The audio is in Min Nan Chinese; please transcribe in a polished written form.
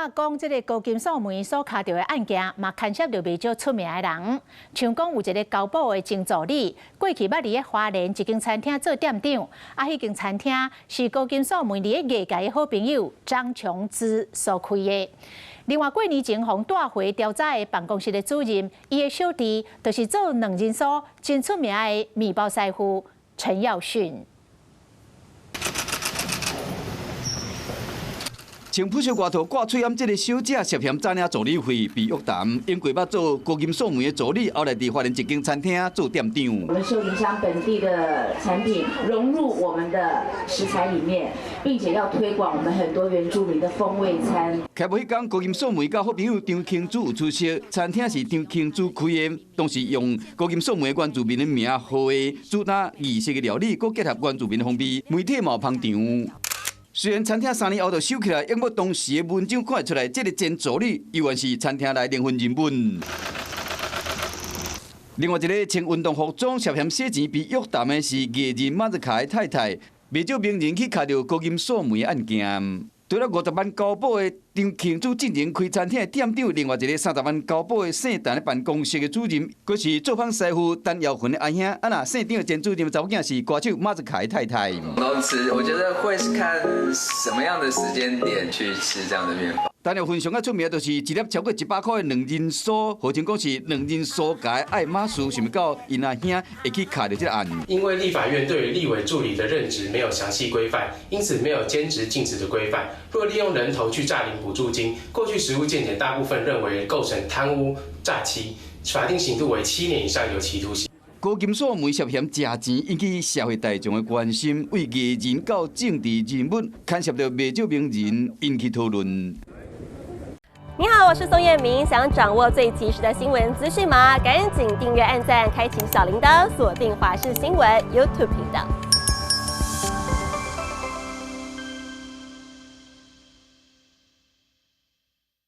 早講這个高金素梅所跤著的案件，嘛牽涉著袂少出名的人。像講有一个交保的前助理，過去捌佇咧花蓮一間餐廳做店長，啊，彼間餐廳是高金素梅佇咧藝界的好朋友張瓊芝所開的。另外，過年前予帶回調查的辦公室的主任，伊的小弟就是做卵仁酥真出名的麵包師傅陳耀訓。穿朴色外套掛喙罨這个小姐涉嫌詐領助理費被約談，因過捌做高金素梅的助理，後來佇花蓮一間餐廳做店長。我們秀林鄉本地的產品融入我們的食材裡面，並且要推廣我們很多原住民的風味餐。開幕彼工，高金素梅佮好朋友張慶珠有出席，餐廳是張慶珠開的，當時用高金素梅原住民的名號的，主打儀式的料理，閣結合原住民的風味，媒體嘛有捧場。雖然餐廳3年後就收起來，不過當時的文章看會出來，這个前助理猶原是餐廳內靈魂人物。另外一个穿運動服裝涉嫌洗錢被約談的是藝人馬澤凱的太太，袂少名人去跤著高金素梅案件。除了50萬交保的張慶珠進前開餐廳的店長，另外一个30萬交保的姓陳的辦公室的主任，閣是作坊師傅陳耀雲的阿兄。啊，若姓張的前主任查某囝是歌手馬澤凱的太太。都吃，我覺得會是看什麼樣的時間點去吃這樣的麵包。陳耀雲上較出名就是一粒超過100塊的卵仁酥，號稱講是卵仁酥界愛馬仕，想袂到𪜶阿兄會去跤著這个案。因為立法院對於立委助理的任職沒有詳細規範，因此沒有兼職禁止的規範。若利用人頭去詐領補助金，過去實務見解大部分認為構成貪污詐欺，法定刑度為7年以上有期徒刑。高金素梅涉嫌食錢，引起社會大眾的關心，為藝人到政治人物，牽涉著袂少名人，引起討論。你好，我是宋燕明，想掌握最及時的新聞資訊嗎？趕緊訂閱、按讚、開啟小鈴鐺，鎖定華視新聞 YouTube 頻道。